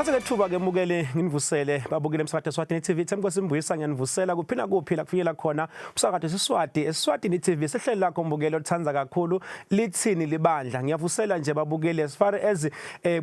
Ngithathe lethuba ke mukele nginivusele babukele emsakade Eswatini TV. Themkosi Mbuyisa, ngiyanivusela kuphina kuphi la kufikela khona umsakade Siswati Eswatini TV, sehlelo lakho mbukelo olithanda kakhulu, Lithini Libandla. Ngiyavusela nje babukeli as far as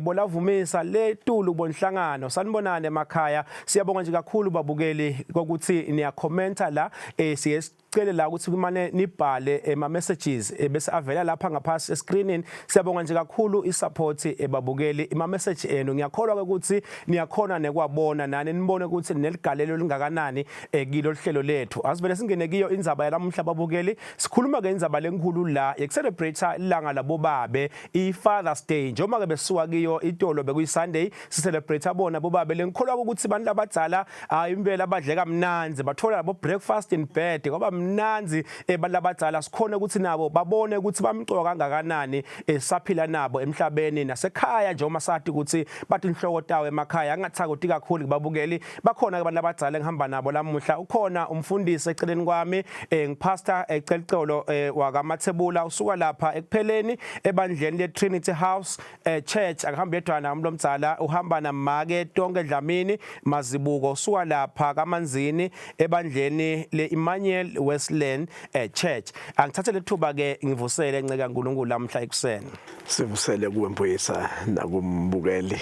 bolavumisa letulu bonhlangano. Sanibonani emakhaya. Siyabonga nje kakhulu babukeli kokuthi niyakhomenta la. Siye sicele la ukuthi kumane nibhale ema messages bese avela lapha ngaphasi escreenini. Siyabonga nje kakhulu isupport ebabukeli, ima message enu. Ngiyakholwa ke ukuthi niyakhona nekwabona nani nibone ukuthi neligalelo lingakanani kilo lihlelo lethu. Asivele singene kiyo indzaba yalamuhla babukeli. Sikhuluma ke indzaba lenkulu la yekucelebrate ilanga labobabe, i-Father's Day, njengoba ke besuka kiyo itolo bekuyi Sunday, sicelebrate bona bobabe. Lengikholwa ukuthi abantu labadzala, hayi impela, badleka mnandzi, bathola labo breakfast in bed ngoba mnandzi. Abantu labadzala sikhona ukuthi nabo babone ukuthi bamcoka kangakanani saphila nabo emhlabeni nasekhaya, njengoba sathi ukuthi bathi inhloko tawo emakhaya. Angathakuti kakhulu kubabukeli, bakhona abantu abadzala engihamba nabo lamuhla. Ukhona umfundisi eceleni kwami, ngipastor Ecelicolo wakaMathebula, usuka lapha ekupheleni ebandleni le Trinity House Church. Akuhambe yedwana umlomdzala, uhamba namake Tonke Dlamini Mazibuko, usuka lapha kaManzini ebandleni le Emmanuel Wesleyan Church. Angithathe lethuba ke ngivusele nceka kaNkuluNkulu lamhla ekuseni. Sivusele kuwe Mbuyisa nakumbukeli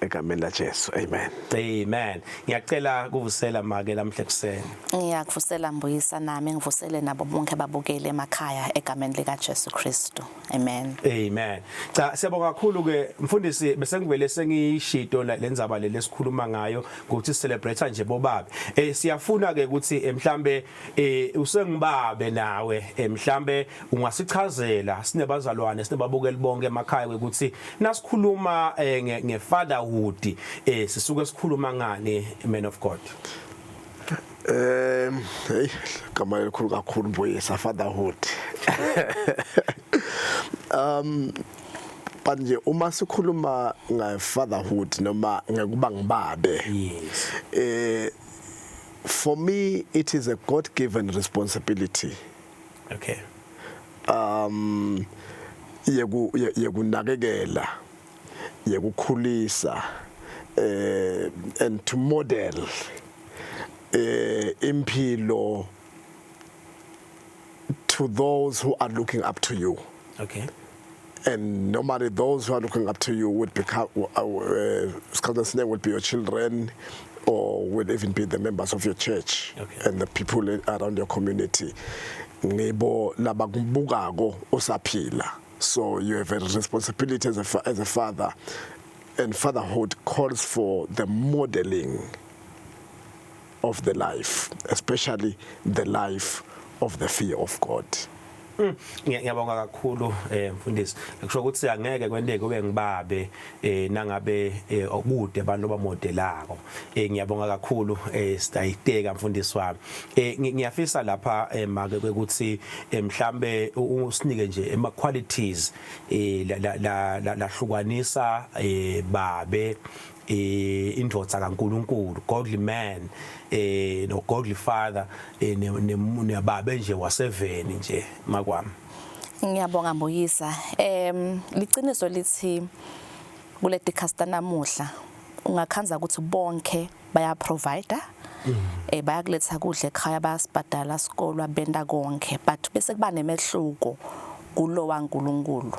egameni la Jesu, amen. Amen. Ngiyacela kuvusela make lamhla ekuseni. Ngiyakuvusela Mbuyisa, nami ngivusele nabo bonke babukele emakhaya egameni lika Jesu Kristu, amen. Amen. Cha, siyabonga kakhulu ke mfundisi. Bese ngivele sengiyishito lendzaba le lesikhuluma ngayo ukuthi celebrate nje bobabe. Siyafuna ke ukuthi mhlambe usengibabe nawe, mhlambe ungasichazela sinebazalwane, sinebabukeli bonke emakhaya ukuthi nasikhuluma nge fatherhood sisuke sikhuluma ngani, man of God? Hey, gama elikhulu kakhulu Mbuyisa, fatherhood. But nje uma sikhuluma nge fatherhood noma ngekuba ngibabe, for me it is a God given responsibility. Yekunakekela, yekukhulisa and to model impilo to those who are looking up to you. And normally those who are looking up to you would become uh, will be your children or will even be the members of your church and the people around your community. Ngibo labakubukako usaphila, so you have a responsibility as a father, and fatherhood calls for the modeling of the life, especially the life of the fear of God. Ngiyabonga kakhulu mfundisi. Kusho ukuthi angeke kwenteke ube ngibabe nangabe okude abantu abamodelako. Ngiyabonga kakhulu, sitayiteka mfundisi wami. Ngiyafisa lapha make ukuthi mhlambe usinike nje ema qualities la la lahlukanisa babe, indvodza kaNkuluNkulu, godly man, no godly father, nebabe nje waseveni nje makwami. Ngiyabonga Mbuyisa. Liciniso lithi kuleti casta namuhla ungakhanza ukuthi bonke baya provide, bayakuletha kudla ekhaya, bayasibhadala sikolwa, benda konke, but bese kuba nemehluko kulo waNkulunkulu,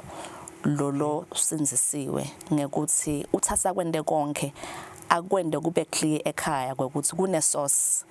lolo sinzisiwe ngekuthi uthatha kwente konke, akwende kube clear ekhaya kwekuthi kune source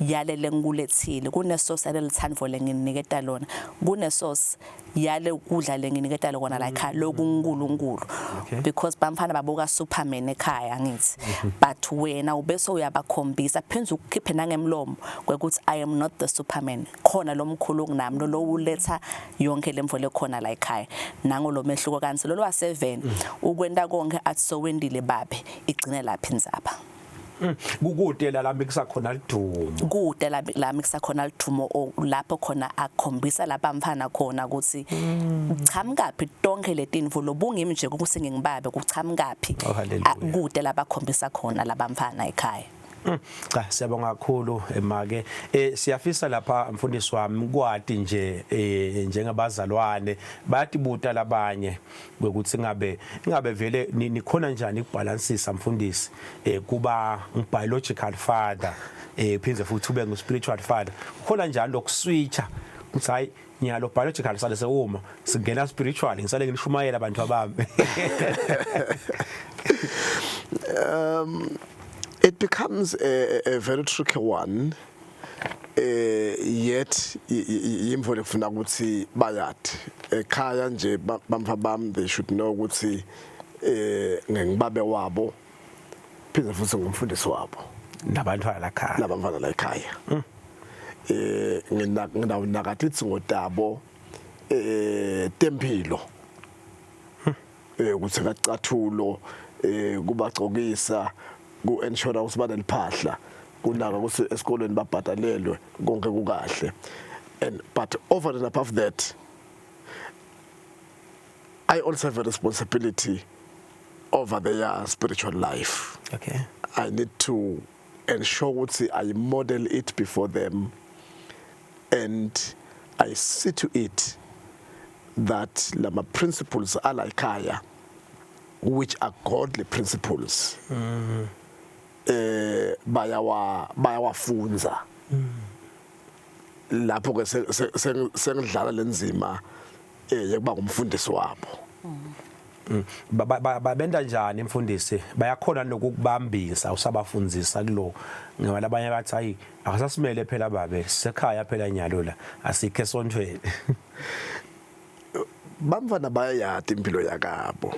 yale lengikulethile, kune source yale lithandvo lenginiketa lona, kune source yale kudla lenginiketa lona la ekhaya, lokuNkulunkulu, because bamfana babuka Superman ekhaya ngithi, but wena ubese uyabakhombisa, phinze ukukhiphe nangemlomo kwekuthi I am not the Superman, khona lomkhulu kunami, lo uletha yonke lemvo lekhona la ekhaya. Nango lo mehluko, kanti lo wa7 ukwenta konke athi sowendile babe, igcine lapha indzaba. Kukude la lami kusakhona lidumo. Kude la lami kusakhona lidumo, lapho khona akhombisa lapha mfana khona ukuthi chamukaphi tonke letinvo lobungimi nje ukuthi ngingibabe, kuchamukaphi. Oh, hallelujah. Kude labakhombisa khona labamfana ekhaya. Cha, siyabonga kakhulu make. Siyafisa lapha, mfundisi wami, kwati nje njengabazalwane bayatibuta labanye ukuthi ngabe vele nikhona njani ukubalansisa, mfundisi, kuba biological father phindze futhi ube ngu spiritual father? Khona njani lokuswitcha ukuthi hayi, nyalo biological sale sewuma, singena spiritual, ngisale ngishumayela abantu abami? It becomes a very tricky one, yet yimvo lekufuna ukuthi bayati ekhaya nje bamfa bami. They should know ukuthi ngingibabe wabo, phinde futhi ngumfundisi wabo. Nabantwana la khaya. Labantwana la ekhaya, nginawunaka tidzingo tabo temphilo, ukuthi kacathulo, kubagcokisa, ku-ensure ukuthi baneliphahla, kunaka ukuthi esikolweni babhadalelwe, konke kukahle. And but over and above that, I also have a responsibility over their spiritual life. I need to ensure ukuthi I model it before them and I see to it that lama principles alayikhaya, which are godly principles, bayawafunza. Lapho ke sengidlala lenzima yekuba ngumfundisi wabo. Babenda njani, mfundisi? Bayakhona nokukubambisa usabafundzisa kulo? Ngoba labanye bathi, "Hayi, akasasimele phela babe, sisekhaya phela nyalo la, asikho esontweni." Bamfana bayayati impilo yakabo.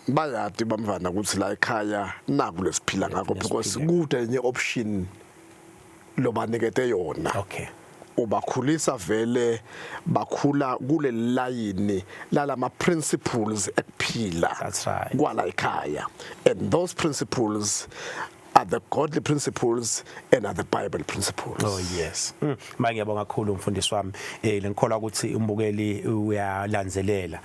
Bayati bamfana ukuthi la ekhaya naku lesiphila ngakho, because kude enye option lobanikete yona. Ubakhulisa vele, bakhula kule layini lalama principles ekuphila That's right. kwala ekhaya, and those principles are the godly principles and are the Bible principles. Oh yes. Manje ngiyabonga kakhulu, mfundisi wami. Lengikholwa ukuthi umbukeli uyalandzelela.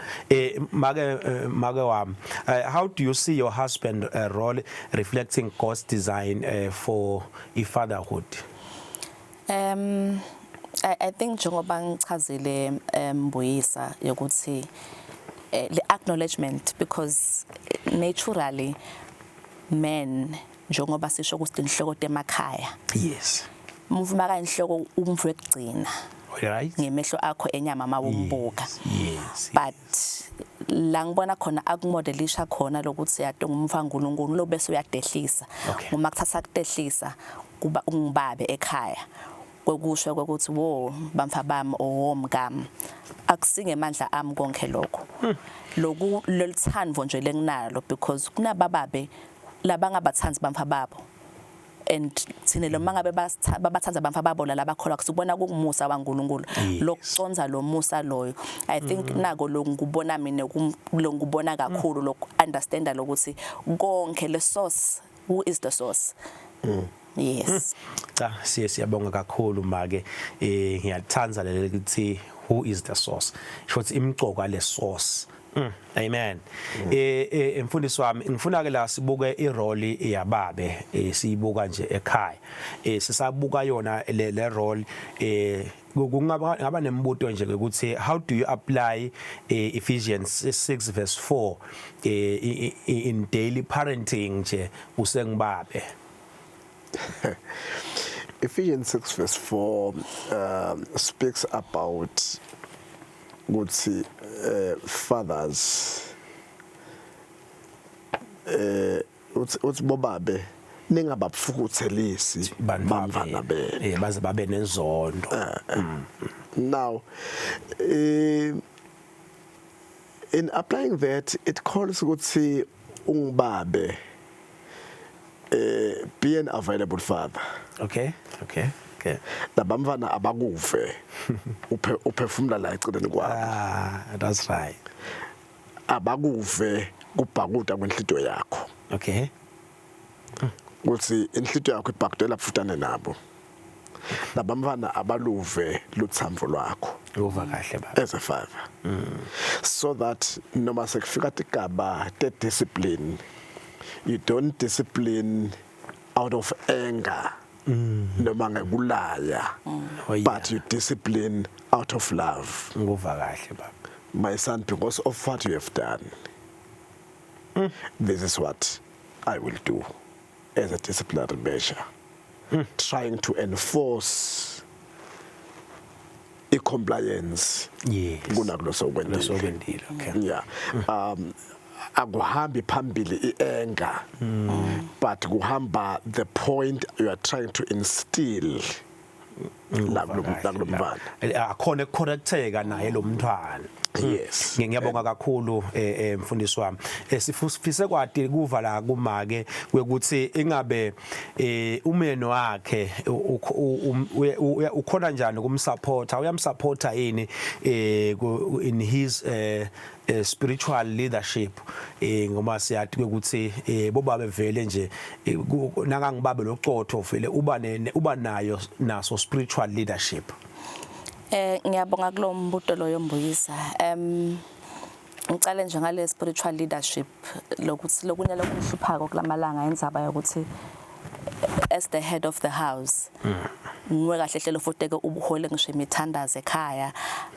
Make wami, how do you see your husband role reflecting God's design for a fatherhood? I think njengoba ngichazile, Mbuyisa, yokuthi le acknowledgement, because naturally men, njengoba sisho ukuthi inhloko temakhaya, umvu makayinhloko, umvu wekugcina All right. ngemehlo akho enyama mawumbuka. But la ngibona khona akumodelisha khona lokuthi yato ngumfa kaNkulunkulu lo bese uyadehlisa. Uma kuthatha kudehlisa kuba ungibabe ekhaya, kwekusho ukuthi wo bamfa bami owomkami, akusingemandla ami konke lokho, loku loluthando nje lenginalo, because kunabababe labangabathanzi bamfa babo, and thina lo mangabe babathanza bamfa babo la labakholwa, kusubona kungumusa waNkulunkulu. Lokuconza lo musa loyo, I think nako lo ngubona mina, lo ngubona kakhulu lokhu understanda lokuthi konke le source, who is the source? Yes. Cha, siye siyabonga kakhulu make. Ngiyathanda leli ukuthi "Who is the source?" Shothi imcoka le source. Amen. Mfundisi wami, ngifuna ke la sibuke irole yababe, siyibuka nje ekhaya. Sisabuka yona le role, kungaba ngaba nembuto nje ukuthi how do you apply Ephesians 6 verse 4 in daily parenting nje usengibabe? Ephesians 6 verse 4 speaks about ukuthi fathers, uthi bobabe ningabafukuthelisi bamfana benu. Baze babe nenzondo. Now, in applying that, it calls ukuthi ungibabe, be an available father. Labamfana abakuve uphe uphefumula la eceleni kwabo. Ah, that's right. Abakuve kubhakuda kwenhlitiyo yakho, ukuthi inhlitiyo yakho ibhakudela futane nabo. Labamfana abaluve luthambo lwakho Uva kahle, baba. As a father, so that noma sekufika tigaba te discipline, you don't discipline. out of anger noma ngekulaya, Oh, yeah. but you discipline out of love. Nguva kahle, baba. My son, because of what you have done, this is what I will do as a disciplinary measure, trying to enforce i-compliance kunakulosokwentile. Losokwentile, okay. Yeah, akuhambi phambili i-anger, but kuhamba the point you are trying to instill la kulomntwana. Akhona ukucorrecteka naye lo mntwana. Yes. Ngiyabonga kakhulu, mfundisi wami. Sifise kwati kuva la kumake kwekuthi ingabe umyeni wakhe ukhona njani kumsupporta, uyamsupporta yini in his spiritual leadership, ngoba siyathi ukuthi bobabe vele nje nakangibabe locotho vele uba nayo naso spiritual leadership. Ngiyabonga kulombuto loyo, Mbuyisa. Ngicale nje ngale spiritual leadership lokuthi lokunye lokuhluphako kulamalanga, indzaba yokuthi as the head of the house nguwe kahle hlelo futhi ke ubuhole ngisho imithandazo ekhaya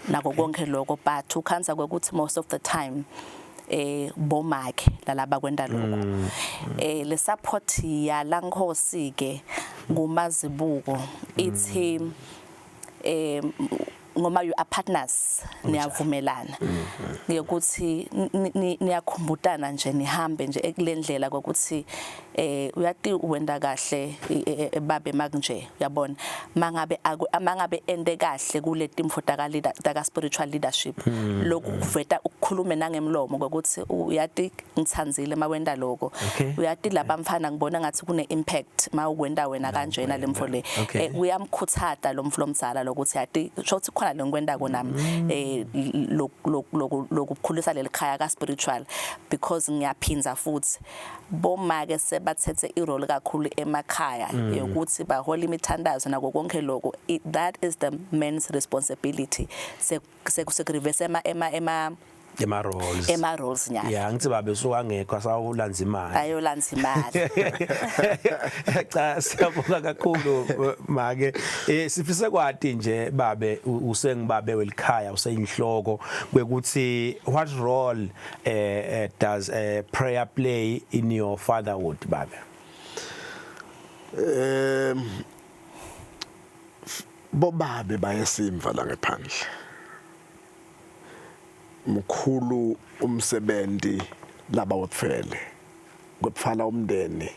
nako konke lokho, but ukhanza ukuthi most of the time bomakhe lalaba kwenda lokho. Le support yala Nkosi ke kumazibuko ithi ngoma you are partners, niyavumelana ngekuthi niyakhumbutana nje, nihambe nje ekulendlela kokuthi uyati wenda kahle babe makunje, uyabona, mangabe ende kahle kule timfo taka leader, taka spiritual leadership, lokhu kuveta ukukhulume nangemlomo kokuthi uyati ngithanzile mawenda lokho. Uyati lapha mfana ngibona ngathi kune impact mawukwenda wena kanjena lemfo le. Uyamkhuthata lo mflo omdzala lokuthi yati sho ukuthi khona lengikwenda konami lokukhulisa leli khaya ka spiritual, because ngiyaphinza futhi bomake sebathethe irole kakhulu emakhaya yokuthi bahola imithandazo nako konke lokho. That is the man's responsibility, sekureverse ema ema roles. Ema roles nyalo. Yeah, ngithi babe suka ngekho asawulanza imali. Ayolanza imali. Cha, siyabonga kakhulu, make. Sifise kwati nje babe, usengibabe welikhaya, useyinhloko, kwekuthi what role does prayer play in your fatherhood, babe? Bobabe bayesimva la ngephandle, mkhulu umsebenzi laba wepfele kwepfala umndeni,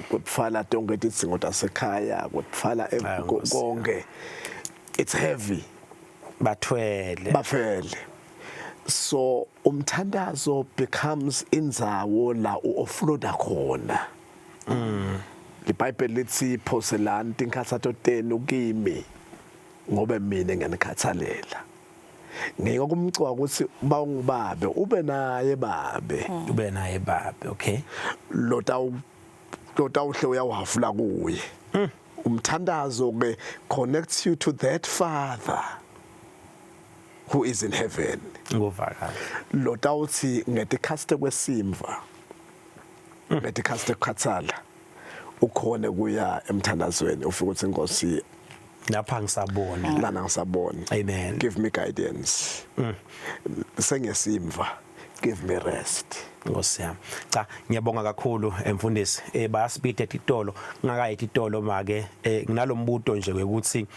kwepfala tonke tidzingo tasekhaya, kwepfala Hayi, Nkosi. konke. It's heavy. Bathwele. Bafele. So umthandazo becomes indzawo la uoffloada khona. LiBhayibheli lithi phoselani tinkhatsato tenu kimi ngobe mina ngiyanikhathalela. Ngeke kumcoka ukuthi bawungibabe ube naye babe. Ube naye babe, okay. Lotawuhle uyawuhafula kuye. Umthandazo ke connects you to that Father who is in heaven. Nguva kahle. Lotawuthi ngetikhathi kwesimva, ngetikhathi ekukhathala, ukhone kuya emthandazweni ufike uthi, "Inkosi, lapha ngisabona." Lana ngisabona. Amen. Give me guidance. Sengesimva, give me rest. Nkosi yami. Cha, ngiyabonga kakhulu, emfundisi. Bayasibida etitolo, ngakayi etitolo make, nginalombuto nje ukuthi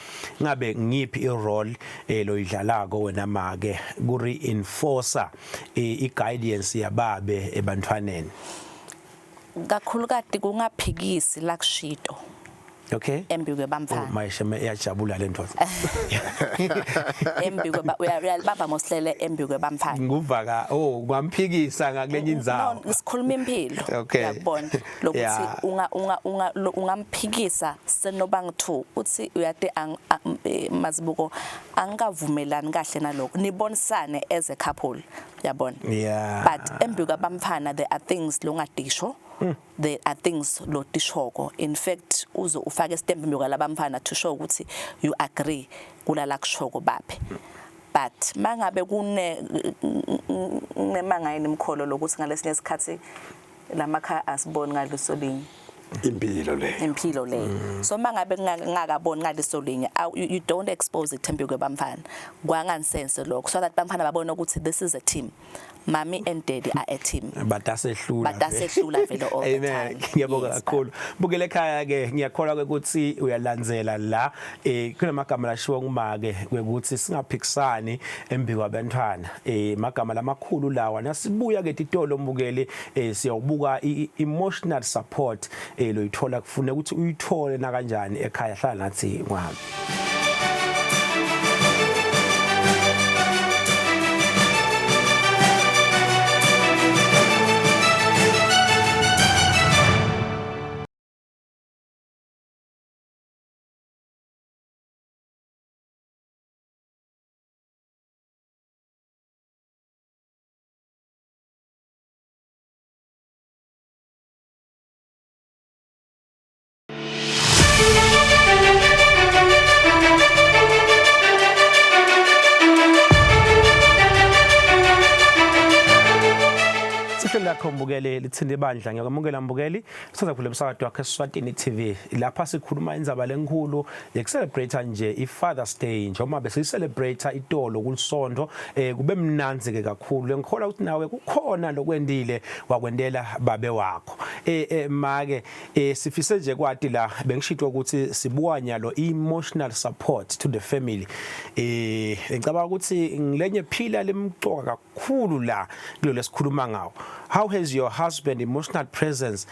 ngabe ngiphi irole loyidlalako wena make ku reinforcer i guidance yababe ebantwaneni? Kakhulukati kungaphikisi la kushito embikwe Oh, bamfana. Mayishe iyajabula le ndoda. Embikwe uyalibamba mosihlele embikwe bamfana. Nguva ka, oh, kwamphikisa ngakulenye indzawo. No, sikhuluma impilo. Uyakubona lokuthi ungamphikisa senoba ngi2 uthi uyate mazibuko angikavumelani kahle nalokho, nibonisane as a couple, uyabona. But embikwa bamfana there are things longadisho, there are things lotishoko. In fact uze ufake istemp embikwa labamfana to show ukuthi you agree kulala kushoko baphe. But mangabe kune nemangayini imkholo lokuthi ngalesinye isikhathi Lamakhaya asiboni ngaliso linye. Impilo le. Impilo le. So mangabe ngingakaboni ngaliso linye, you don't expose ithembi kwebamfana. Kwangansense lokho, so that bamfana babone ukuthi this is a team. Mommy and daddy are a team. Batasehlula. Batasehlula vele all the time. Ngiyabonga kakhulu. Bukele ekhaya ke, ngiyakholwa ukuthi uyalandzela la kunamagama lashiwo ngumake ukuthi singaphikisani embi kwabantwana. Magama lamakhulu lawa. Nasibuya ke titolo mbukeli, siyawubuka emotional support loyithola, kufuneka ukuthi uyithole na kanjani ekhaya. Hlala nathi ngwami. Lakho mbukeli lithinde ibandla, ngiyakwamukela mbukeli. Siza khule umsakazo wakhe Eswatini TV. Lapha sikhuluma indzaba lenkulu yekucelebrate nje iFather's Day, njengoba besiyicelebrate itolo kulisonto, kube mnanzi ke kakhulu. Ngikholwa ukuthi nawe kukhona lokwendile wakwendela babe wakho. Make sifise nje kwati la bengishito ukuthi sibuka nyalo emotional support to the family. Ngicabanga ukuthi ngilenye phila lemcoka kakhulu la kulo lesikhuluma ngawo. How has your husband emotional presence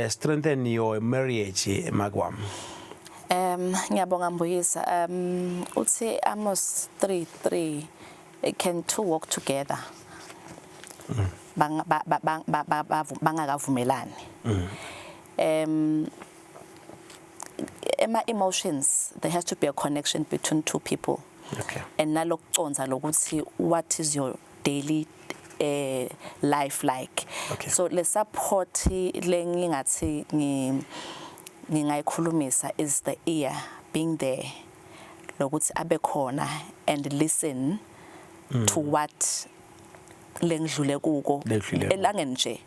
strengthened your marriage, Magwam? Ngiyabonga Mbuyisa. Uthi Amos 3:3, can two walk together? Bangakavumelani. Ema emotions, there has to be a connection between two people. Okay. And nalokuconza lokuthi what is your daily life like. Okay. So le support lengingathi ngingayikhulumisa is the ear being there, lokuthi abe khona and listen to what lengidlule kuko elangeni nje,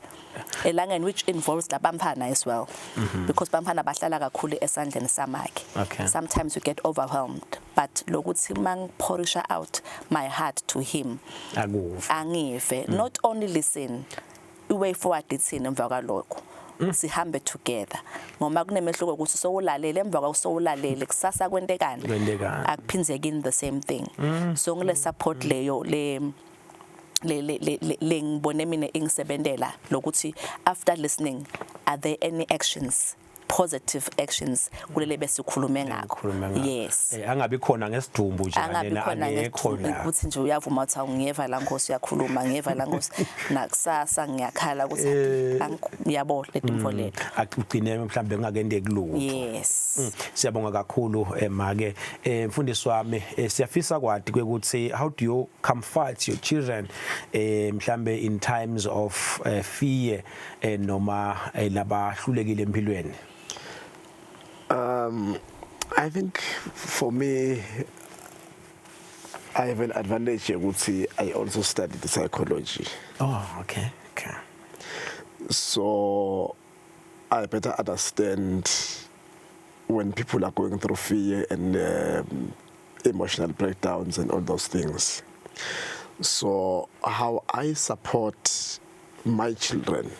elangeni, which involves labamfana as well, because bamfana bahlala kakhulu esandleni samakhe. Okay. Sometimes you get overwhelmed, but lokuthi mangipourisha out my heart to him, akuve, angive, not only listen, i way forward ithini emva kwalokho, sihambe together, ngoba kunemehluko ukuthi sowulalele, emva kwasowulalele kusasa kwentekani, Kwentekani. Akuphinzeki in the same thing. So ngile support leyo le le le le le ngibone mina ingisebentela, lokuthi after listening, are there any actions, positive actions kulele besikhulume ngakho? Khulume ngakho. Yes. Angabi khona ngesidumbu nje. Angabi lena khona angekho ngesidumbu, la. Ukuthi nje uyavuma ukuthi awungiyeva la nkosi, uyakhuluma, ngiyeva la nkosi, nakusasa ngiyakhala ukuthi ngiyabo le timfo le. Akugcine mhlambe ngakendeki lutho. Yes. Siyabonga kakhulu, make. Mfundisi wami, siyafisa kwati ukuthi how do you comfort your children mhlambe in times of fear, noma labahlulekile empilweni? I think for me, I have an advantage ukuthi I also studied psychology. Oh, okay. So I better understand when people are going through fear and emotional breakdowns and all those things. So how I support my children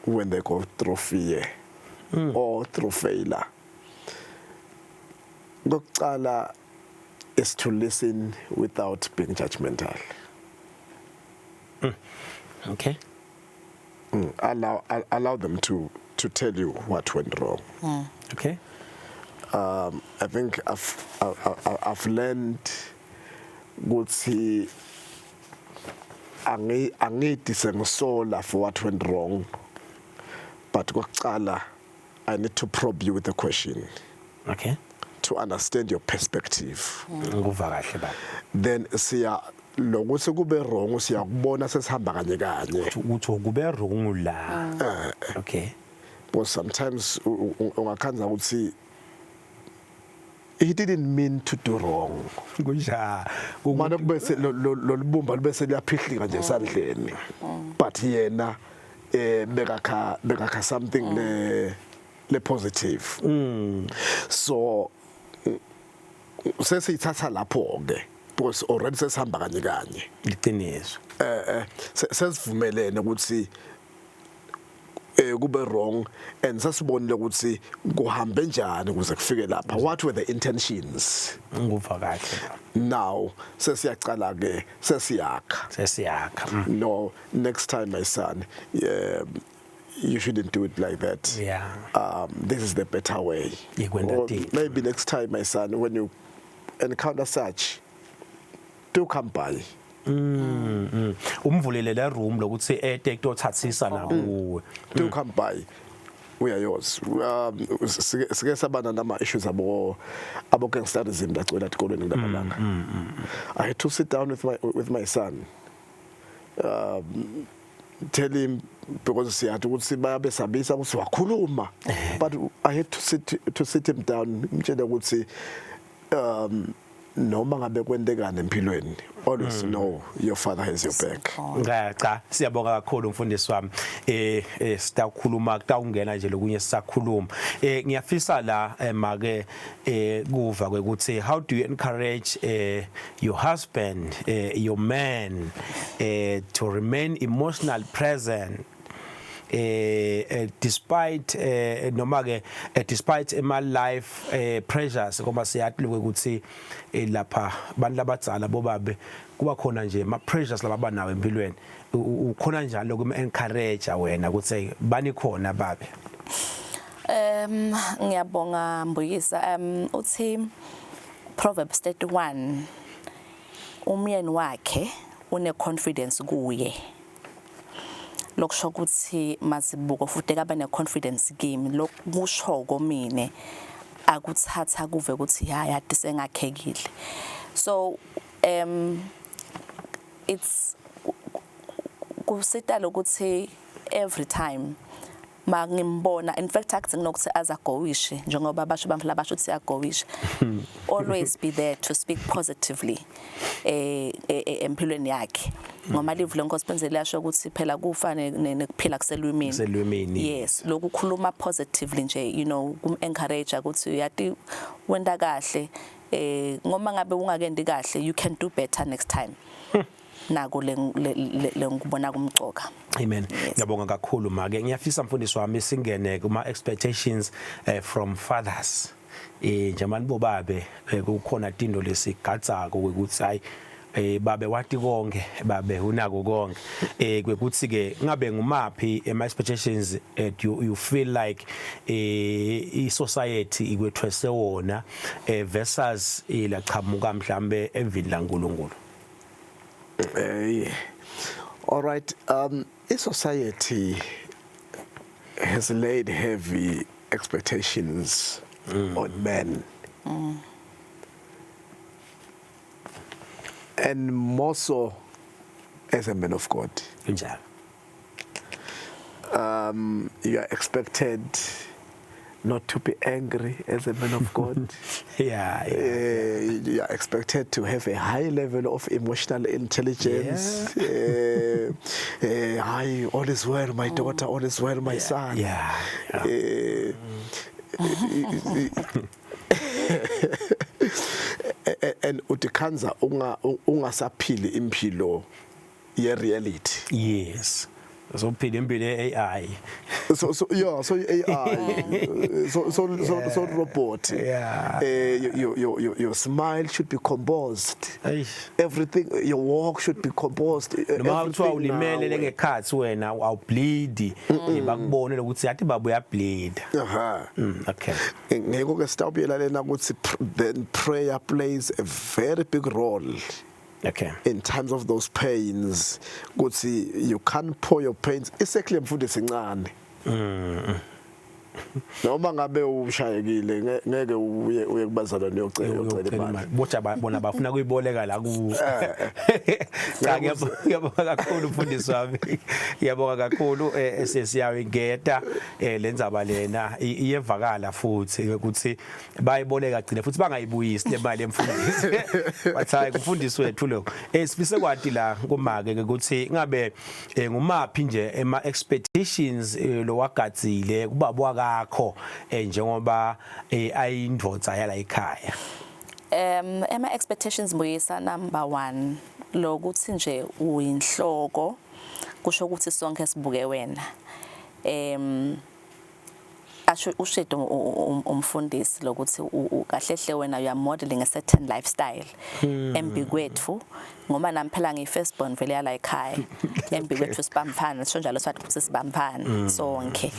when they go through fear or through failure, Kokuqala is to listen without being judgmental. Okay. Allow them to tell you what went wrong. Okay. I think I've learned ukuthi angithi sengisola for what went wrong, but kokuqala I need to probe you with a question. Okay. To understand your perspective. Ngikuva kahle baba. Then siya lokuthi kube wrong, siyakubona sesihamba kanye kanye. Ukuthi kube wrong la. Okay. Because sometimes ungakhanza ukuthi he didn't mean to do wrong. Kunjani? Manje kube lolubumba lube seliyaphihlika nje esandleni. But yena Bekakha something le positive. So sesiyithatha lapho ke because already sesihamba kanye kanye. Liqiniso. Sesivumelene ukuthi kube wrong and sasibonile ukuthi kuhambe njani ukuze kufike lapha, what were the intentions. Ngikuva kahle. Now sesiyacala ke, sesiyakha. Sesiyakha. No, next time, my son, you shouldn't do it like that. This is the better way. Yekwenta Or tintfo. maybe next time, my son, when you encounter such, do come by. Umvulele le room lokuthi ete kutothathisa nakuwe. Do come by, we are yours. Sike sabana nama issues abo gangsterism lagcwele etikolweni kulamalanga. I had to sit down with my son, tell him, because siyathi ukuthi bayabesabisa ukuthi wakhuluma, but I had to sit him down, ngitshele ukuthi noma ngabe kwentekani empilweni, always know your father has your back. Cha cha, siyabonga kakhulu, mfundisi wami. Sitakhuluma, kutawungena nje lokunye sisakhuluma. Ngiyafisa la make kuva kwekuthi how do you encourage your husband, your man, to remain emotional present despite noma ke despite ema life pressures, ngoba siyathi ukuthi lapha abantu labadzala bobabe kuba khona nje ma pressures lababa nawo empilweni? Ukhona njalo lokum encourage wena ukuthi bani khona, babe? Ngiyabonga, Mbuyisa. Uthi Proverbs 31, umyeni wakhe une confidence kuye. Lokusho ukuthi Mazibuko futhi kabe ne confidence kimi, lokusho komine akuthatha kuve ukuthi ya yadi sengakhekile. So it's kusita lokuthi every time mangimbona, in fact akuthi nginokuthi azagowishe njengoba basho bamfla basho ukuthi agowishe, always be there to speak positively empilweni yakhe, ngoba live lenkosi benzele yasho ukuthi phela kufane nekuphila kuselwimini. Kuselwimini. Yes, lokukhuluma positively nje, kum encourage ukuthi uyati wenda kahle, ngoma ngabe ungakendi kahle, you can do better next time. Nako le ngikubona kumcoka. Amen. Yes. Ngiyabonga kakhulu, make. Ngiyafisa, mfundisi wami, singene kuma expectations from fathers. Njengoba bobabe kukhona tindo lesigadzako ukuthi hayi, babe wati konke, babe unako konke, kwekuthi ke ngabe ngumaphi ema expectations do you feel like i society ikwethwese wona versus ilachamuka mhlambe evini laNkulunkulu? All right. In society has laid heavy expectations on men. And more so as a man of God. Kunjalo. You are expected not to be angry as a man of God. You are expected to have a high level of emotional intelligence. Hi, all is well, my daughter, all is well, my son. And utikhanza unga ungasaphili impilo ye reality. Yes, sophila impilo ye-AI. So yeah, so AI, so robot. Your smile should be composed. Eish. Everything, your walk should be composed. Noma kuthiwa Everything ulimele nawe. Lengekhathi wena awubleed, bakubone ukuthi yathi baba uyableed. Aha. Okay. Ngeke ke sitawubuyela lena ukuthi then prayer plays a very big role in times of those pains, ukuthi you can't pour your pains, isekle mfundisi encane. Noma ngabe ushayekile, ngeke uye kubazalwane uyocela imali. Bocha bona bafuna kuyiboleka la ku. Cha, ngiyabonga kakhulu, mfundisi wami. Ngiyabonga kakhulu. Sesiyawingeta lendzaba lena, iyevakala futhi ukuthi bayiboleka, gcine futhi bangayibuyisi le mali emfundisi. Bathi hayi, kumfundisi wethu lo. Sifise kwati la kumake ukuthi ngabe ngumaphi nje ema expectations lo wagadzile kubaba wakakho, njengoba ayindvodza yala ekhaya? Ema expectations, Mbuyisa, number 1 lokuthi nje uyinhloko, kusho ukuthi sonke sibuke wena. Asho ushedo umfundisi lokuthi kahle hle wena you are modeling a certain lifestyle embi kwethu, ngoba nami phela ngiyi first born vele yala ekhaya. Embi kwethu sibamphana, sisho njalo sathi ukuthi sibamphana sonke.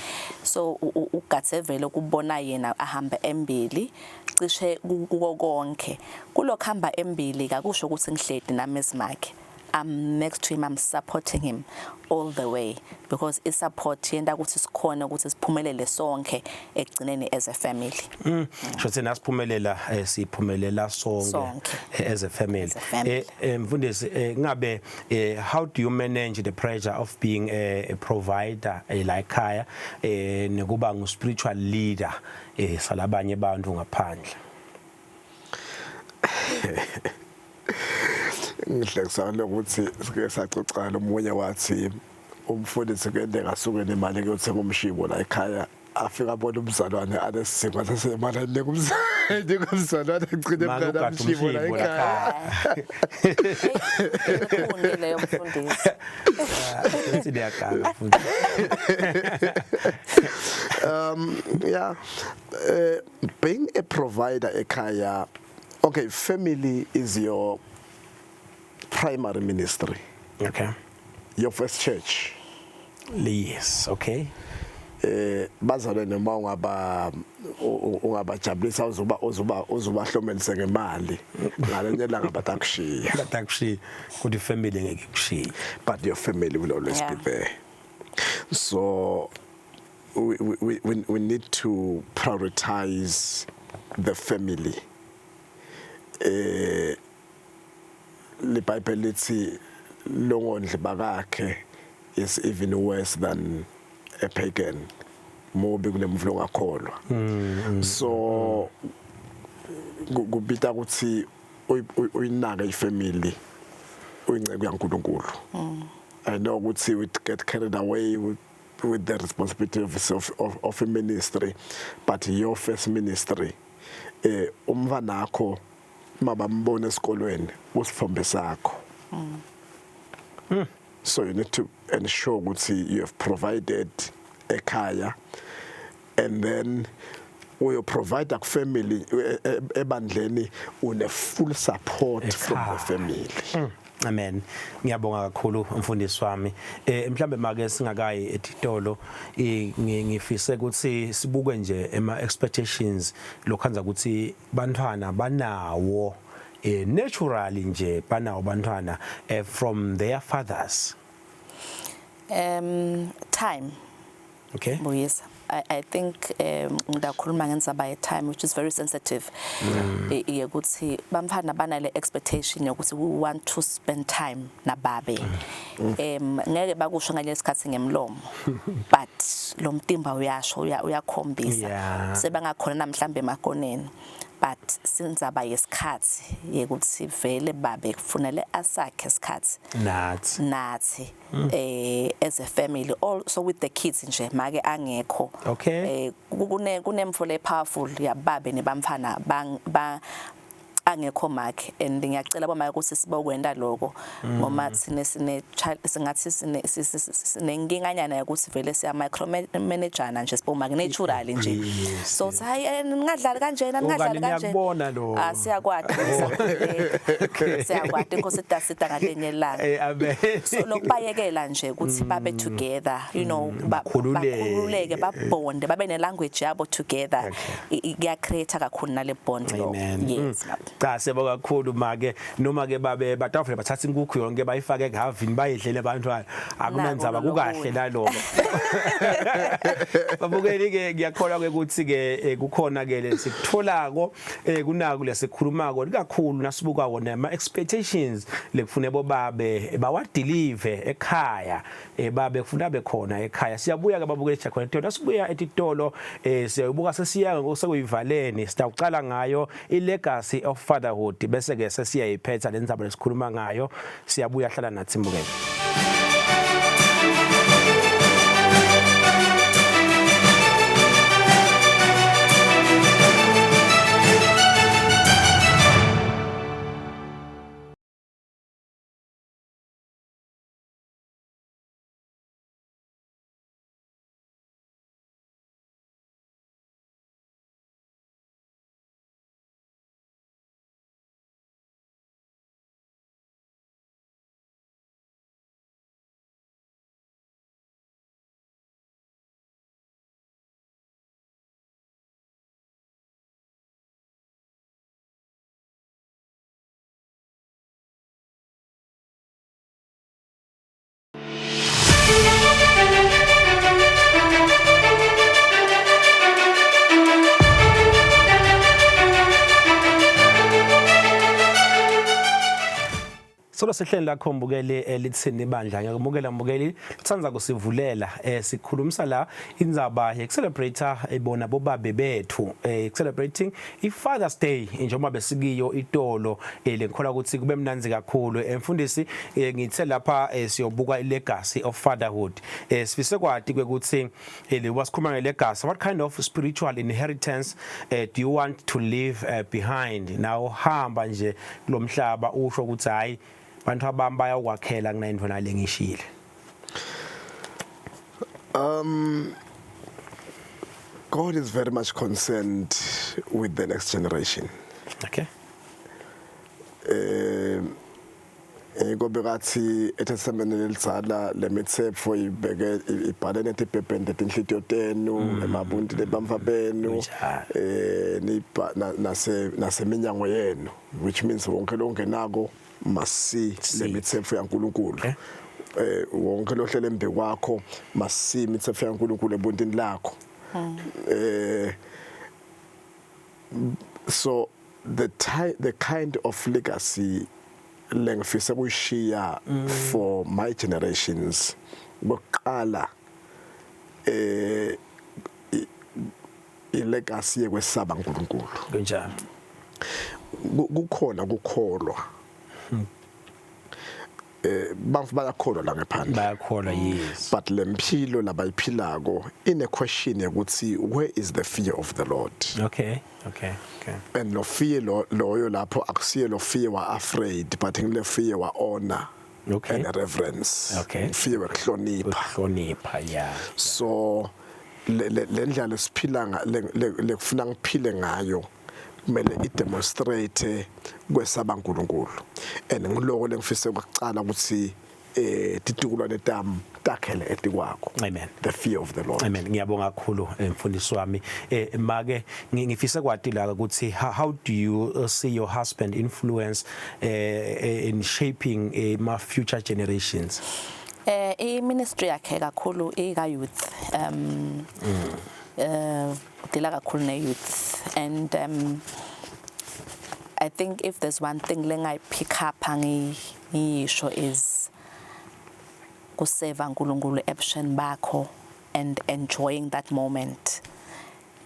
So ugathe vele ukubona yena ahamba embili cishe kuko konke. Kulokhamba embili kakusho ukuthi ngihledi nami ezimakhe. I'm next to him, I'm supporting him all the way, because i support yenta ukuthi sikhona ukuthi siphumelele sonke ekugcineni as a family. Sho nasiphumelela, siphumelela sonke. Sonke. As a family. As a family. Mfundisi, ngabe how do you manage the pressure of being a provider la ekhaya, nekuba ngu spiritual leader salabanye abantu ngaphandle? Ngihlekisana ukuthi sike saxoxa nomunye, wathi umfundisi kuyenteka asuke nemali kuyothenga umshibo la ekhaya, afika abona umzalwane anesidingo sasemali, anika umzalwane, agcine Manje mntana ugada umshibo la umshibo la ekhaya. Ekhuni leyo, mfundisi. Futhi liyaganga futhi. Yeah, being a provider ekhaya, okay, family is your primary ministry, your first church. Yes, okay. Bazalwane noma ungaba ungabajabulisa, uzuba uzubahlomelise ngemali, ngalenye ilanga batakushiya. Batakushiya, kodwa ifamily ngeke ikushiye. But your family will always be there. So we need to prioritize the family. LiBhayibheli lithi longondli bakakhe is even worse than a pagan, mubi kunemvu longakholwa. So kubita ukuthi uyinake ifamily, uyinceku yaNkulunkulu. I know ukuthi we get carried away with the responsibility of a ministry, but your first ministry, umvanakho mabambona esikolweni usifombe sakho. So you need to ensure ukuthi you have provided ekhaya, and then uyo provide ku family, ebandleni une full support from the Ekhaya. family. Amen. Ngiyabonga kakhulu, mfundisi wami. Mhlambe make singakayi etitolo, ngifise ukuthi sibuke nje ema expectations lokhanza ukuthi bantwana banawo, naturally nje banawo bantwana from their fathers. Time. Buyisa. I think ngidakhuluma ngendzaba ye time, which is very sensitive. Yekuthi bamfana banale expectation yokuthi we want to spend time nababe. Ngeke bakusho ngale sikhathi ngemlomo, but lo mtimba uyasho, uyakhombisa. Sebangakhona namhlambe emakoneni, but sindzaba yesikhathi yekuthi vele babe kufanele asakhe isikhathi Nathi. Nathi as a family, also with the kids nje make angekho. Kune kunemfo le powerful yababe nebamfana bang ba angekho make, and ngiyacela bomake ukuthi sibokwenda lokho, ngoba thine sine child singathi sine sinenkinganyana yokuthi vele siya micromanagana nje sibomake naturally nje. So hayi, ningadlali kanjena, ningadlali Okanye kanje. niyakubona lokho. Ah, siyakwati, siyakwati, inkosi idasida ngalenye ilanga. Amen. So lokubayekela nje ukuthi babe together, Bakhululeke. bakhululeke, babonde, babe ne language yabo together, kuya create kakhulu nale bond lo. Amen. Yes. Cha, siyabonga kakhulu make, noma ke babe batawuvele bathatha inkukhu yonke bayifake ehavini bayidlele abantwana, akunandzaba, kukahle naloko. Babukeli ke, ngiyakholwa ke ukuthi ke kukhona ke lesikutholako kunaku lesikhulumako, kakhulu nasibuka wona ama expectations lekufune bobabe bawadeliver ekhaya, babe kufuna bekhona ekhaya. Siyabuya ke babukeli, khona tona sibuya etitolo, siyayibuka sesiya sekuyivaleni, sitawucala ngayo i-legacy of fatherhood, bese ke sesiyayiphetha lendzaba lesikhuluma ngayo. Siyabuya, hlala nathi mbukeli. Solo sehleni lakho mbukeli, elithini ibandla. Ngiyakumukela mbukeli, lutsandza kusivulela. Sikhulumisa la indzaba yekucelebrate ibona bobabe bethu, celebrating i-Father's Day njengoba besikiyo itolo, lengikholwa ukuthi kube mnandzi kakhulu. Mfundisi, ngithe lapha siyobuka i-legacy of fatherhood. Sifise kwati kwekuthi le wasikhuluma nge-legacy, what kind of spiritual inheritance do you want to leave behind now hamba nje kulomhlaba, usho ukuthi hayi, bantu abami bayakwakhela kunayintfo nale ngishile? God is very much concerned with the next generation. Ngobe kathi eTestamenteni lelidzala lemitsetfo ibeke ibhalene etibhebheni tetinhlitiyo tenu, emabunti lebamfa benu, nibha nase naseminyango yenu, which means wonke longenako must see lemitsetfo yaNkulunkulu. Wonke lohlele embi kwakho must see imitsetfo yaNkulunkulu ebuntini lakho. So the kind of legacy lengifisa kuyishiya for my generations, bokuqala i-legacy yekwesaba uNkulunkulu. Kukhona kukholwa, bantu bayakholwa la ngaphandle. Bayakholwa, yes. But lemphilo labayiphilako ine question yokuthi where is the fear of the Lord? And lo fear lo loyo lapho akusiye lo fear wa afraid, but ngile fear wa honor and reverence, fear wekuhlonipha. Ukuhlonipha, yeah. So le ndlela esiphila lekufuna ngiphile ngayo kumele i-demonstrate kwesaba uNkulunkulu, and ngiloko lengifise ukucala ukuthi titukulwane tami takhele etikwakho. Amen. The fear of the Lord. Amen. Ngiyabonga kakhulu, mfundisi wami. Make, ngifisa kwati la ukuthi how do you see your husband influence in shaping my future generations? I ministry yakhe kakhulu ika youth. Deala kakhulu ne youth, and I think if there's one thing lengayi pick up angiyisho is kuseva uNkulunkulu ebusheni bakho and enjoying that moment.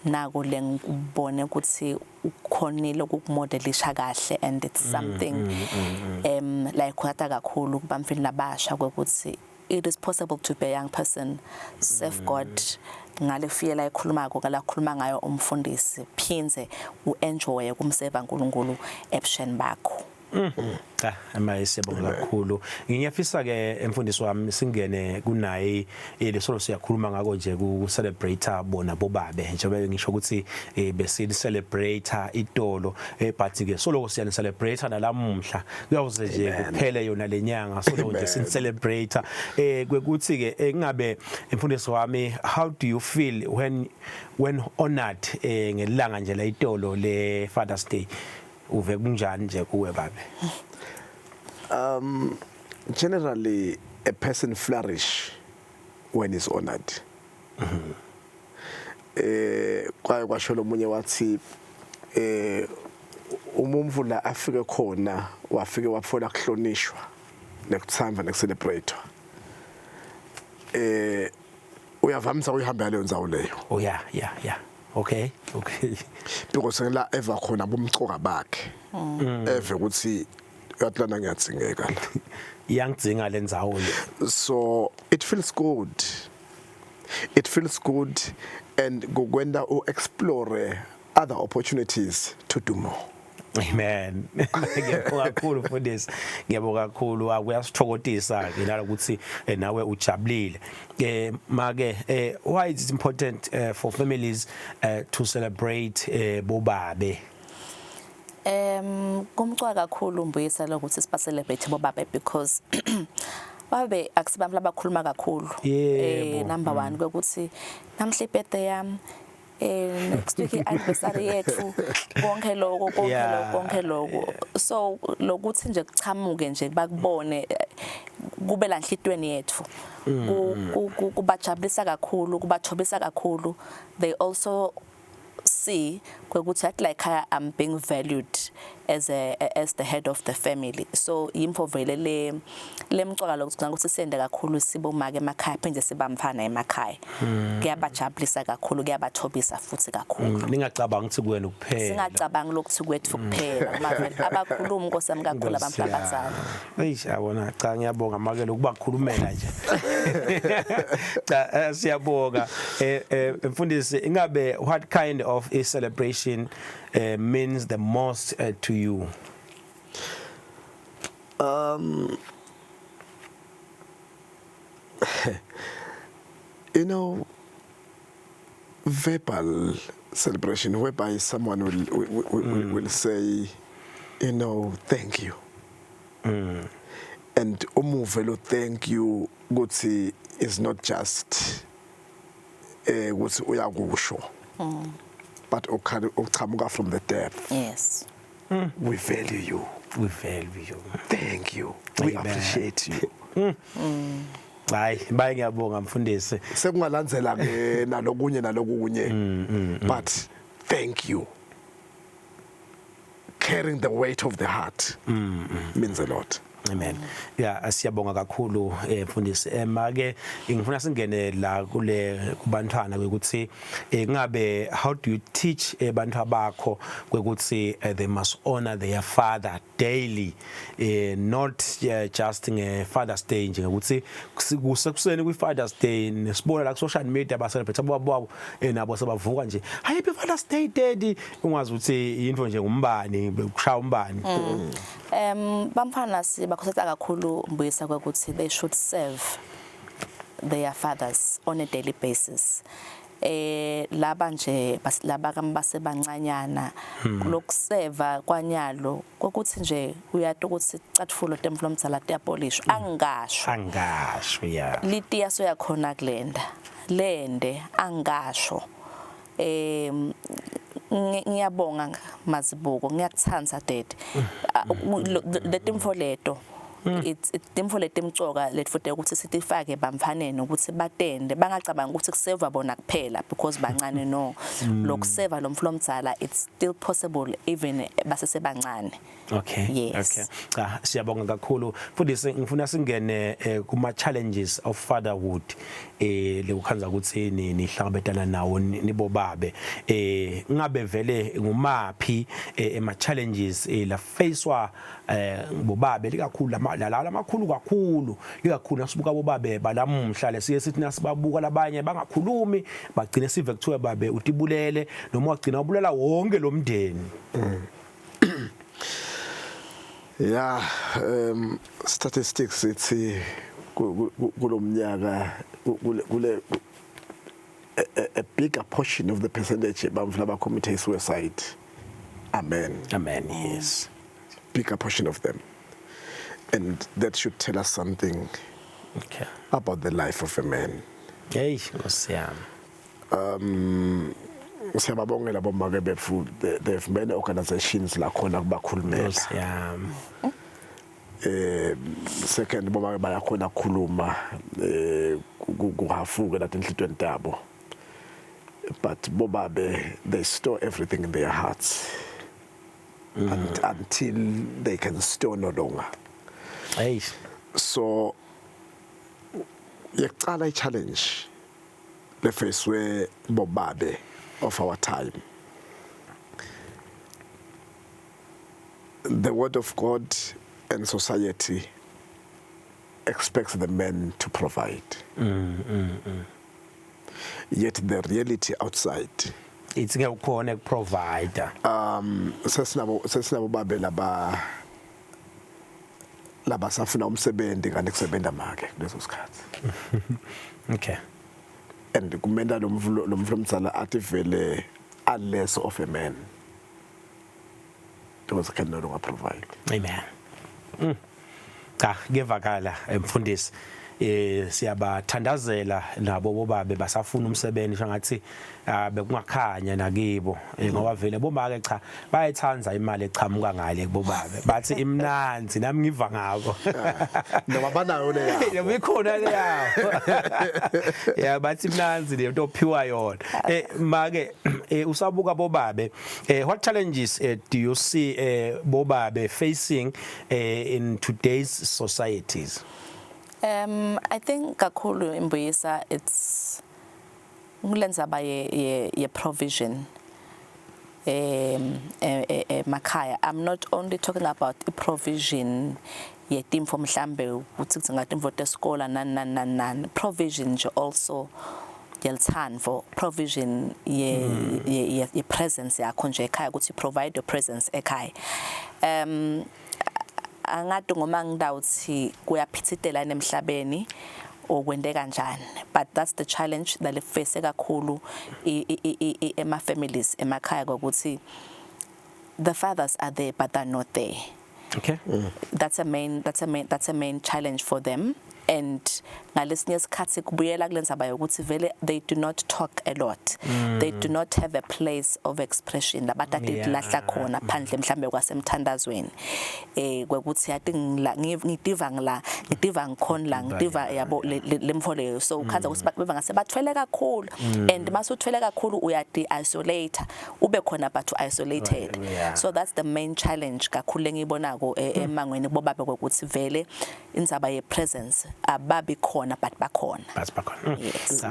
Nako lengibone ukuthi ukhonile ukukumodelisha kahle, and it's something like kwata kakhulu kubamfini labasha ukuthi it is possible to be a young person, serve God ngale fear la ikhulumako ngala khuluma ngayo umfundisi, phinze uenjoy kumseva uNkulunkulu ebusheni bakho. Cha, emaye siyabonga kakhulu. Ngiyafisa ke, emfundisi wami, singene kunayi lesolo siyakhuluma ngako nje ku celebrate bona bobabe, njengoba ngisho ukuthi besi celebrate itolo, but ke soloko siyani celebrate nalamuhla, kuyawuze nje kuphele yona lenyanga soloko nje sin celebrate kwekuthi ke kungabe, emfundisi wami, how do you feel when honored ngelanga nje la itolo le Father's Day? Uve kunjani nje kuwe, babe? Generally, a person flourish when is honored. Kwaye kwasho lomunye wathi umumvu la afike khona wafike watfola kuhlonishwa nekutsandvwa nekucelebrate, uyavamisa uyihamba leyo ndzawo leyo. Oh yeah, okay. Because la eva khona bumcoka bakhe, eve ukuthi uyatlana, ngiyadzingeka la. Iyangidzinga lendzawo le. So it feels good, it feels good, and kukwenta u-explore other opportunities to do more. Amen. Ngiyabonga kakhulu, mfundisi. Ngiyabonga kakhulu. Akuyasithokotisa ke nalokuthi nawe ujabulile. Make, why is it important for families to celebrate bobabe? Kumcoka kakhulu, Mbuyisa, lokuthi siba celebrate bobabe because babe akusibantu labakhuluma kakhulu. Number 1 ukuthi namhla ibirthday yami, next week i-anniversary yethu, konke lokho, konke lokho, konke lokho. So lokuthi nje kuchamuke nje bakubone, kube la enhlitweni yethu, kubajabulisa kakhulu, kubathobisa kakhulu. They also see kwekuthi at like I'm being valued as the head of the family. So yimfo vele le lemcoka lokuthi ukuthi sende kakhulu sibomake emakhaya, phinde sibamfana emakhaya. Kuyabajabulisa kakhulu, kuyabathobisa futhi kakhulu. Ningacabanga ukuthi kuwena kuphela. Singacabangi lokuthi kwethu kuphela, ngoba vele abakhulumi, Nkosi yami, kakhulu abantu abadzala. Eish, yabona, cha, ngiyabonga make lokubakhulumela nje. Cha, siyabonga. Mfundisi, ingabe what kind of a celebration means the most to you? Verbal celebration whereby someone will say, "Thank you." And umuve lo thank you ukuthi is not just ukuthi uyakusho, but uchamuka from the depth. We value you. We value you. Thank you. We Amen. appreciate you. Hayi, baye, ngiyabonga, mfundisi. Sekungalandzela ke nalokunye nalokunye, but thank you carrying the weight of the heart means a lot. Amen. Yeah, siyabonga kakhulu, mfundisi. Make, ngifuna singene la kule kubantwana ukuthi ngabe how do you teach abantu abakho kwekuthi they must honor their father daily, not just nge Father's Day nje, ukuthi kusekuseni kwi Father's Day nesibona la ku social media ba celebrate abobabo, nabo sebavuka nje, "Happy Father's Day, Daddy," ungazi ukuthi into nje ngumbani, kushaya umbani? Bamfana sibakhuthaza kakhulu, Mbuyisa, ukuthi they should serve their fathers on a daily basis. Laba nje laba basebancanyana, lokuseva kwanyalo kokuthi nje uyati ukuthi icatfulo temflo omdzala tiyapolishwa, angasho. Angasho, yeah. Litiya soyakhona kulenda lende, angasho. Ngiyabonga mazibuko, ngiyakutsandza daddy. Letimfo leto, it's timfo letimcoka letfute ukuthi sitifake bamfaneni ukuthi batende, bangacabanga ukuthi kuseva bona kuphela because bancane. No, lokuseva lo mflo omdzala, it's still possible even basesebancane. Yes. Okay. Cha, siyabonga kakhulu. Mfundisi, ngifuna singene kuma challenges of fatherhood lekukhanza ukuthi ni nihlangabetana nawo nibobabe. Ngabe vele ngumaphi ema challenges la facewa bobabe likakhulu lama la lamakhulu kakhulu, likakhulu nasibuka bobabe balamuhla lesiye sithi nasibabuka labanye bangakhulumi, bagcine sive kuthiwa babe utibulele noma wagcina ubulala wonke lo mndeni? Yeah, statistics ithi kulomnyaka kule a bigger portion of the percentage abantu laba commit suicide. Amen. Amen, yes. Bigger portion of them. And that should tell us something about the life of a man. Hey, Nkosi yami. Siyababongela bomake bethu, they have many organizations la khona kubakhulumela. Yeah. Second, bomake bayakhona ukukhuluma, kuhafuke la tinhlitweni tabo. But bobabe, they store everything in their hearts and until they can store no longer. Hey. So yekucala i-challenge lefacwe bobabe of our time, the word of God and society expects the men to provide. Yet the reality outside, it's ngeke ukhona ukuprovide. Sesinabo babe laba labasafuna umsebenzi kanti kusebenza make kuleso sikhathi. Okay. And kumenda lo mfulomdzala athi vele a less of a man because can no longer provide. Amen. Cha, kuyevakala mfundisi. Siyabathandazela nabo bobabe basafuna umsebenzi, shangathi bekungakhanya nakibo, ngoba vele bomake cha bayayithanza imali echamuka ngale kubobabe, bathi imnanzi, nami ngiva ngabo. Noma banayo le yabo. Yebo, ikhona le yabo. Yeah, bathi imnanzi le nto ophiwa yona. Make usabuka bobabe, what challenges do you see bobabe facing in today's societies? I think kakhulu imbuyisa it's ngulendzaba ye provision emakhaya. I'm not only talking about i provision yetimfo, mhlambe ukuthi kudzinga timfo tesikolo, nani nani nani nani, provision nje also yelithandvo, provision ye presence yakho nje ekhaya, ukuthi provide your presence ekhaya. Angati ngoma ngidawuthi kuyaphithitela emhlabeni okwente kanjani, but that's the challenge that le-face kakhulu ema families emakhaya, ukuthi the fathers are there but they're not there. That's a main challenge for them, and ngalesinye isikhathi kubuyela kulendzaba yokuthi vele they do not talk a lot. They do not have a place of expression labatati lahla khona phandle mhlambe kwasemthandazweni, kwekuthi yathi ngila ngitiva ngila ngitiva ngikhona la, ngitiva yabo lemfo leyo. So ukhandza ukuthi beva ngase bathwele kakhulu, and masuthwele kakhulu uyadi isolate, ube khona but isolated. So that's the main challenge kakhulu engiyibonako emangweni kubobabe, kwekuthi vele indzaba ye presence ababi khona but bakhona. But bakhona. Yes.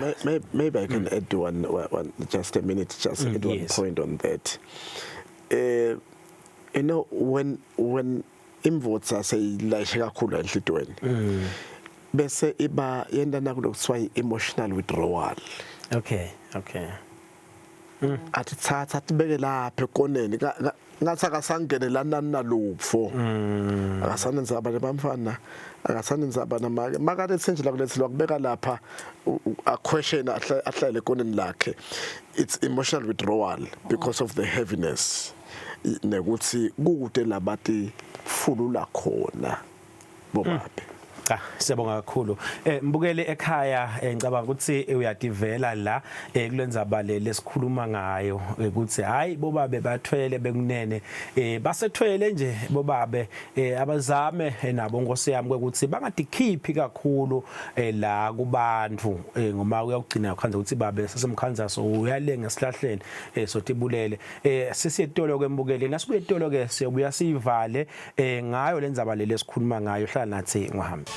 Maybe I can add one, just a minute, just add one point on that. When imvutsa seyilayishe kakhulu enhlitweni, bese iba yenta nakulokuthiwa i-emotional withdrawal. Okay. Athi thatha atibeke lapha ekoneni, ngathi akasangenelana nalupho, akasanenzaba nebamfana, akasanenzaba namake, makalethe nje la kulethi wakubeka lapha, a question, ahlale ekoneni lakhe. It's emotional withdrawal because of the heaviness, nekuthi kude labati fulula khona bobabe. Cha, siyabonga kakhulu. Mbukele ekhaya, ngicabanga ukuthi uyadivela la kulendzaba le lesikhuluma ngayo, ukuthi hayi, bobabe bathwele bekunene, basethwele nje bobabe, abazame nabo nkosi yami ukuthi bangadikhiphi kakhulu la kubantu, ngoba uyakugcina ukhandza ukuthi babe sesemkhandza so uyalenga esihlahleni, sotibulele. Sisiyetolo ke mbukele, nasibuye etolo ke siyobuya sivale ngayo lendzaba le lesikhuluma ngayo. Hlala nathi, ngihambe.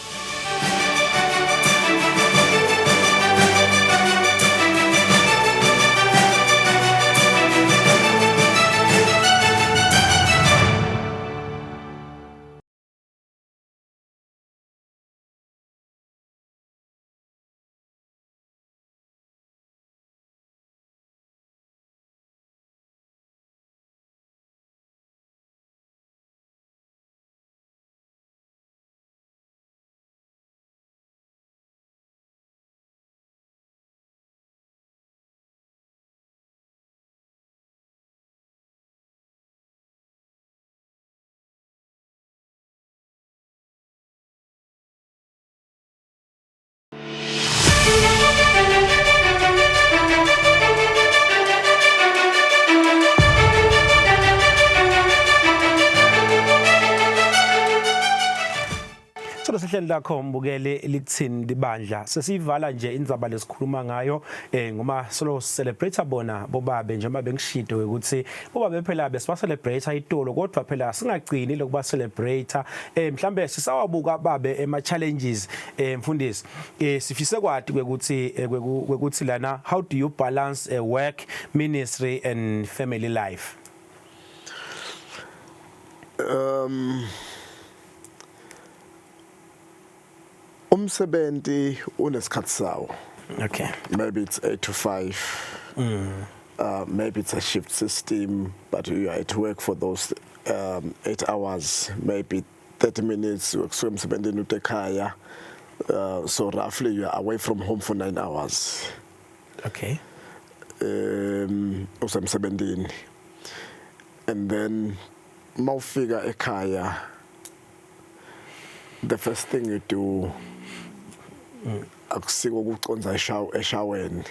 Sisehleni lakho mbukele litsini libandla. Sesivala nje indzaba lesikhuluma ngayo ngoma solo celebrate bona bobabe, njengoba bengishido ukuthi bobabe phela besiba celebrate itolo, kodwa phela singagcini lokuba celebrate. Mhlambe sisawabuka babe ema challenges. Mfundisi, sifise kwati kwekuthi lana, how do you balance work, ministry and family life? Umsebenzi unesikhathi sawo. Maybe it's 8 to 5. Maybe it's a shift system, but you are at work for those 8 hours, maybe 30 minutes kusuka emsebenzini ude ekhaya. So roughly you are away from home for 9 hours. Usemsebenzini. And then mawufika ekhaya, the first thing you do akusiko ukuconza eshaweni,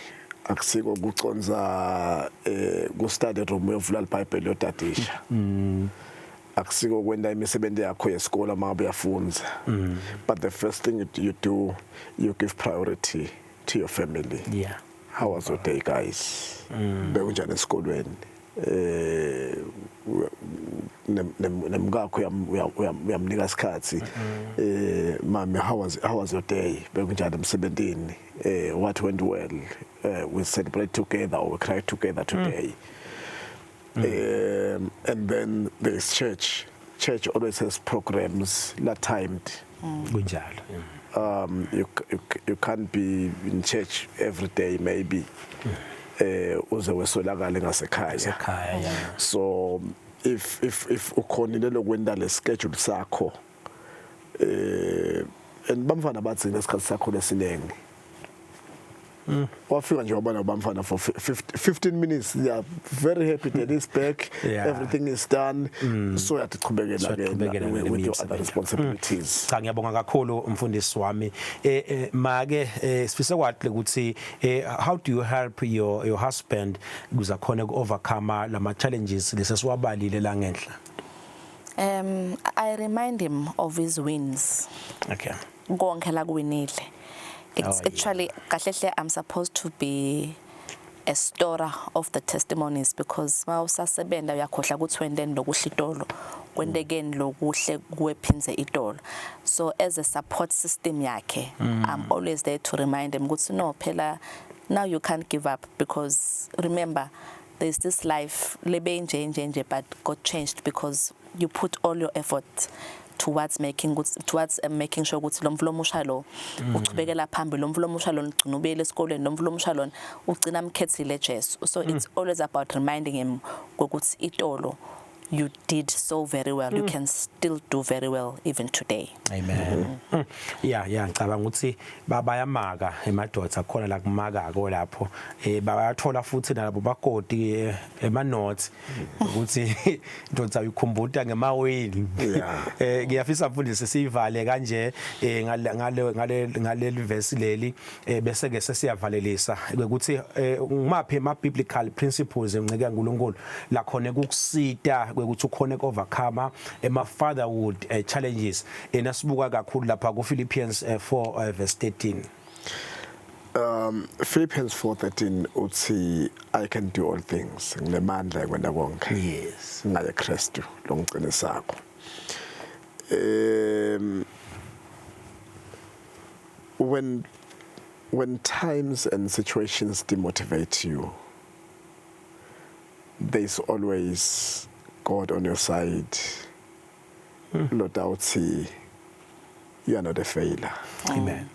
akusiko ukuconza ku study room uyovula iBhayibheli yotadisha, akusiko kwenta imisebenzi yakho yesikole uma ngabe uyafundza, but the first thing you do, you give priority to your family. How was your day, guys? Bekunjani esikolweni? Nemkakho uyamnika isikhathi. Mami, how was your day? Bekunjani emsebenzini? What went well? We celebrate together or we cry together today. And then there's church. Church always has programs la timed. Kunjalo. You can't be in church every day, maybe uze wesolakala ngasekhaya. Ekhaya, yeah. So if ukhonile lokwenda le schedule sakho, and bamfana bathi lesikhathi sakho lesinengi, wafika nje wabona bamfana for 15 minutes, they are very happy that is back. Everything is done, so uyatichubekela ke Siyaqhubekela with your other responsibilities. Cha, ngiyabonga kakhulu mfundisi wami. Make, sifise kwathi ukuthi how do you help your husband ukuze akhone ku overcome lama challenges lesesiwabalile la ngenhla? I remind him of his wins. Konke la kuwinile. It's actually, kahle hle, I'm supposed to be a storer of the testimonies, because mawusasebenza uyakhohlwa ukuthi wendeni lokuhle itolo, kwentekeni lokuhle kuwephinze itolo. So as a support system yakhe, I'm always there to remind him ukuthi no phela, now you can't give up, because remember there's this life lebe nje nje nje, but got changed because you put all your effort towards making sure ukuthi lo mvulo omusha lo uchubekela phambili, lo mvulo omusha lo ugcina ubuyele esikolweni, lo mvulo omusha lona ugcina amkhethile Jesu. So it's always about reminding him ukuthi itolo you did so very well, you can still do very well even today. Amen. Yeah, ngicabanga ukuthi babayamaka emadoda khona la kumakako lapho. Bayathola futhi nalabo bakoti ema notes ukuthi indoda uyikhumbuta ngemawini. Ngiyafisa mfundisi siyivale kanje ngale verse leli, bese ke sesiyavalelisa ukuthi ngimaphi ama biblical principles encike kaNkuluNkulu la khona kukusita ukuthi ukhone overcome ema fatherhood challenges, nasibuka kakhulu lapha ku Philippians 4 verse 13? Philippians 4:13 uthi, "I can do all things," nginemandla ekwenta konke ngaye Kristu longiqinisako. When times and situations demotivate you, there's always God on your side. Lord awuthi you are not a failure. Amen.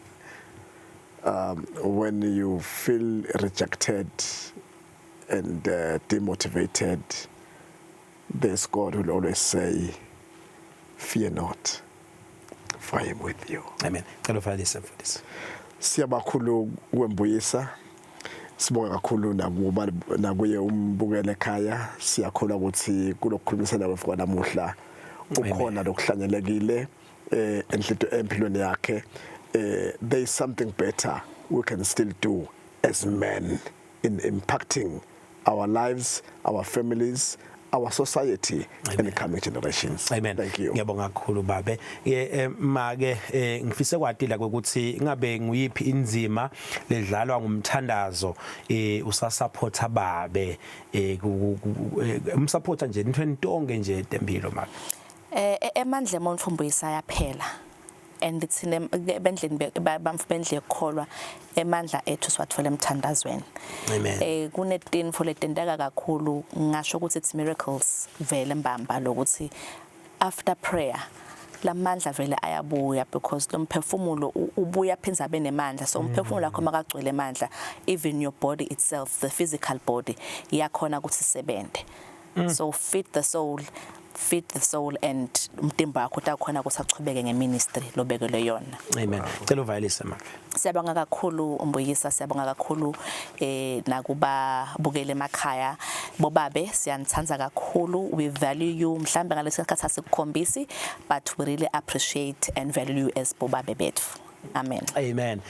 When you feel rejected and demotivated, there's God who will always say, "Fear not, for I am with you." Amen. Cela uvalelise, mfundisi. Siyabakhulu kwembuyisa, sibonga kakhulu nakuba nakuye umbukele ekhaya. Siyakholwa ukuthi kulokukhulumisana kwethu namuhla kukhona lokuhlanyelekile enhlito empilweni yakhe. There is something better we can still do as men in impacting our lives, our families, our society. Amen. And the coming generations. Amen. Thank you. Ngiyabonga kakhulu babe. Make ngifise kwatila ukuthi ngabe nguyiphi inzima ledlalwa ngumthandazo usasupporta babe umsupporta nje intweni tonke nje tempilo make. Emandla emuntu Mbuyisa yaphela. And thina bendleni bamfubendle ekukholwa emandla ethu siwathola emthandazweni. Amen. Kunetinfo letenteka kakhulu, ngisho ukuthi it's miracles vele mbamba lokuthi after prayer lamandla vele ayabuya, because lo mphefumulo ubuya phinza abe nemandla. So umphefumulo wakho makagcwele amandla, even your body itself, the physical body iyakhona ukuthi isebenze. So feed the soul, feed the soul, and umtimba wakho utakhona ukuthi achubeke ngeministry lobekelwe yona. Amen. Cela uvayelise make. Siyabonga kakhulu Mbuyisa, siyabonga kakhulu nakuba bukele emakhaya. Bobabe siyanithanda kakhulu, we value you. Mhlambe ngalesi sikhathi asikukhombisi, but we really appreciate and value you as bobabe bethu. Amen. Amen.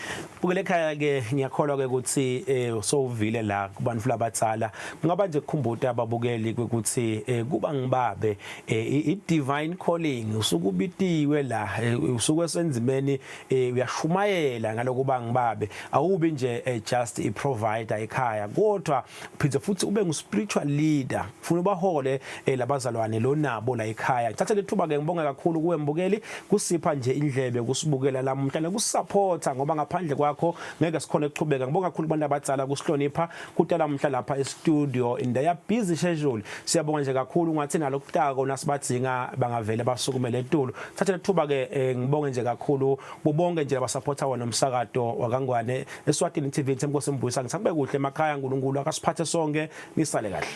Bukele ekhaya ke, ngiyakholwa ke ukuthi sowuvile la kubantu labatsala. Kungaba nje kukhumbuta ababukeli ukuthi kuba ngibabe i divine calling, usukubitiwe la, usuke senzimeni, uyashumayela ngalokuba ngibabe. Awubi nje just i provider ekhaya, kodwa uphinde futhi ube ngu spiritual leader. Ufuna ubahole labazalwane lo nabo la ekhaya. Thatha lethuba ke ngibonge kakhulu kuwe mbukeli kusipha nje indlebe kusibukela lamuhla, kusupporta, ngoba ngaphandle kwakho ngeke sikhone ukuchubeka. Ngibonga kakhulu abantu abatsala kusihlonipha kutala mhla lapha e studio in their busy schedule. Siyabonga nje kakhulu, ngathi nalokutako nasibadzinga bangavele basukumele etulo. Thatha lethuba ke ngibonge nje kakhulu bobonke nje abasupporta wona umsakato wakaNgwane Eswatini TV. Themkosi Mbuyisa, ngisakube kuhle emakhaya. uNkulunkulu akasiphathe sonke, nisale kahle.